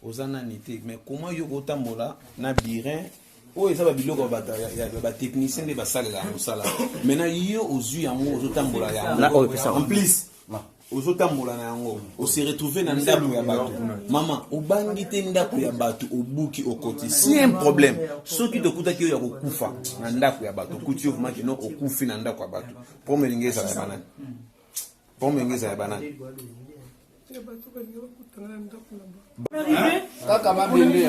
Oza nani te, mais comment yo kotambola na burin oyo eza babiloko ya batechnicien nde basalelaka mosala? Maintenant yo ozwi yango, ozotambola yango, en plus ozotambola na yango, ose retrouve na ndako ya bato. Mama, obangi te? Ndako ya bato obuki, okoti, si un problème, soki tokutaki oyo ya kokufa na ndako ya bato, okuti yo vraiment kino okufi na ndako ya bato, problème elingi ezala ya banani? Problème elingi ezala ya banani? Kaka mabende.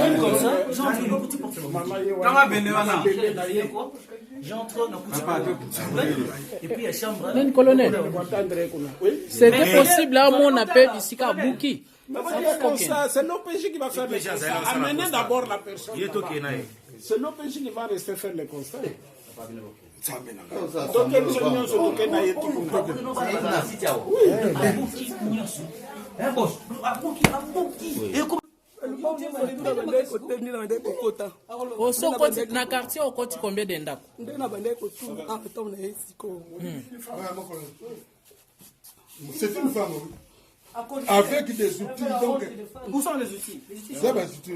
Kaka wana. Nani, colonel, c'était possible amona mpe bisika abuki? C'est l'OPJ qui va faire le constat. Amenez d'abord la personne. C'est l'OPJ qui va rester faire le constat. Toke biso nyonso, toke na ye tukuna. Abuki nyonso, abuki. Kokota. Oso okoti na quartier, okoti combien de ndako? Nde na bandaki kotuna awa ntango na ye sikoyo. C'est une femme, oui. Avec des outils, donc. Où sont les outils? Ça, bah, outils,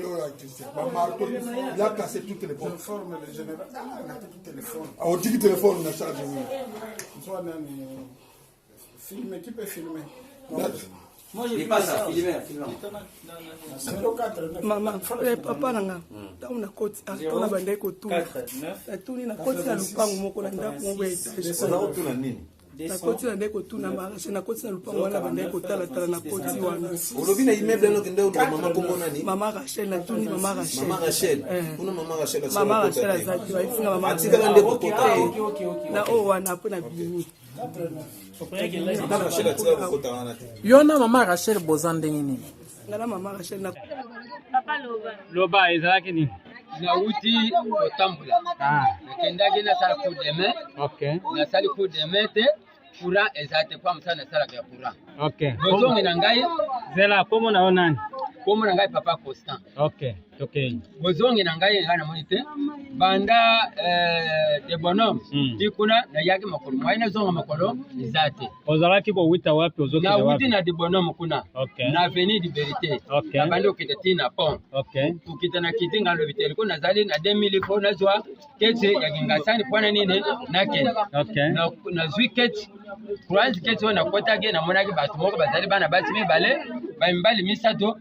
bah, marteau, il a cassé toutes les portes. Informe le général. Ah, natiki téléphone. Ah, on dit que téléphone, on a chargé. Toi, nani, filmer, qui peut filmer? Moi, j'ai pas ça. 04 Mama, papa na nga, ntango nakoti awa, ntango na bandaki kotuna, natuni, nakoti na lupango moko, na ndako moko ya étage. Otuna nini? Nakoti na ndaki kotuna marché, nakoti na lupango wana, bandaki kotalatala, nakoti wana. Olobi na immeuble wana, okende oluka mama, kombo nani? Mama Rachel, natuni mama Rachel. Mama Rachel kuna, mama Rachel. Mama Rachel aza te, bayebisinga mama. Atikala nde kokota te na oyo wana mpo na bimi. Mama Rachel atikala kokota wana te. Yo na mama Rachel boza ndenge nini? Nga na mama Rachel na Loba, ezalaki nini? Nauti kotambola, nakendaki nasala coup de main. Nasali coup de main te, courant eza te, kwa mosala nasalaka ya courant. Bozongi na ngai. Zela, kombo na yo nani? Kombo na ngai papa Constant. Ok, tokei. Bozongi na ngai, ngai namoni te banda de Bonhomme ti kuna, nayaki makolo, mwai nazonga makolo eza te. Ozalaki kowita wapi? Ozokende Nawuti wapi? na de Bonhomme kuna, na avenue Liberté. Nabandi kokita ti na pont. Kokita na kiti, ngai lobi te, liko nazali na 2000 fo nazwa keti ya Kingasani. Mpona nini nakende? Nazwi keti, croise keti oyo, nakotaki, namonaki bato moko bazali bana basi mibale, bamibali misato,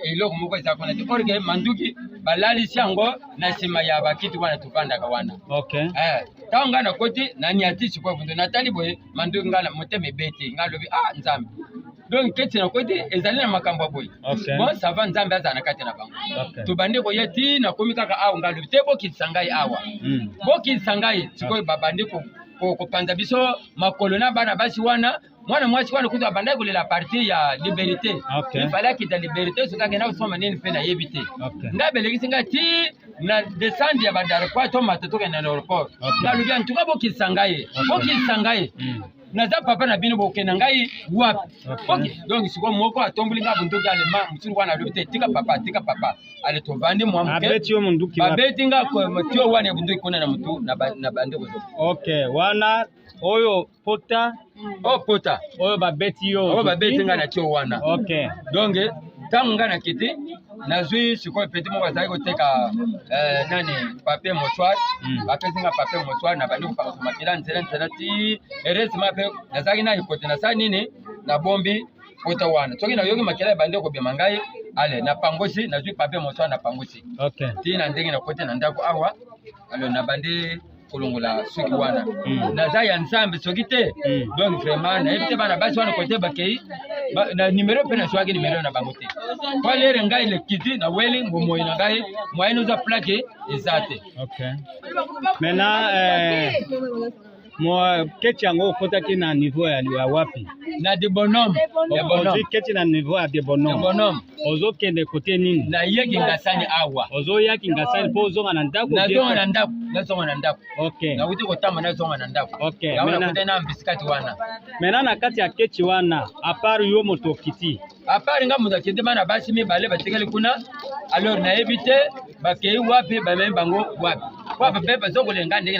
eloko moko eza kuna te, or que manduki balalisi yango na nsima ya bakiti wana tovandaka wana. Ntango ngai nakoti, naniati sikoyo bundu, natali boye manduki, ngai na motema ebeti, ngai alobi: "Ah, Nzambe!" Donc keti nakoti ezali na makambo ya boye. Bon, ça va, Nzambe azala na kati na bango. Tobandi koya ti nakomi kaka awa, ngai alobi te: "Bokitisa ngai awa, bokitisa ngai." Sikoyo babandi kopanza biso makolo na bana basi wana. Mwana mwasi wana kutu abandaki kolela partir ya Liberté. Ifale akita Liberté, soki akenda kosomba nini mpe nayebi te. Ngai belekisi ngai ti na descente ya badarquois, tomata tokende na aéroport. Nalobi: "Antuka, bokitisa ngai, bokitisa ngai, naza papa na bino, bokende ngai wapi?" Ok, donc sikoyo moko atomboli ngai bunduki alema mosusu wana, alobi te: "Tika papa, tika papa." Ale tovandi mwa moke. Abeti yo munduki wapi? Babeti nga tio wana ya bunduki kuna na motu na bande kozo. Ok, wana oyo pota? Oyo pota. Oyo babeti yo? Oyo babeti nga na tio wana. Donc ntango nga nakiti, nazwi sikoyo petit moko azali koteka nani, papier mouchoir. Bapesi nga papier mouchoir, na bandi kopakasa makila nzela nzela ti heureusement mpe nazalaki na ekote, nasali nini, nabombi pota wana. Soki nayoki makila ebandi kobima ngai, ale napangosi, nazwi papier mouchoir, napangosi ti na ndenge nakoti na ndako awa. Alors nabandi kolongola soki wana naza ya Nzambe, soki te. Donc vraiment nayebi te bana basi wana kote bakei na numero mpe nazwaki numero na bango te. Po lere ngai lekiti naweli bomoi na ngai, moyen ozwa plaque eza te. Ok, maintenant mo keti yango okotaki na niveau ya wapi? Na de Bonhomme, ya Bonhomme. Ozwi keti na niveau ya de Bonhomme? De Bonhomme. Ozokende kote nini? Naye Kingasani awa. Ozoya Kingasani mpo ozonga na ndako? Nazonga na ndako, nazonga na ndako. Nauti kotamba, nazonga na ndako. Yango nakutani na mbisikati wana. Maintenant na kati ya keti wana, à part yo moto okiti? À part nga moto akiti, bana basi mibale batikali kuna. Alors nayebi te bakei wapi, bamemi bango wapi, po mpe bazokolenga ndenge.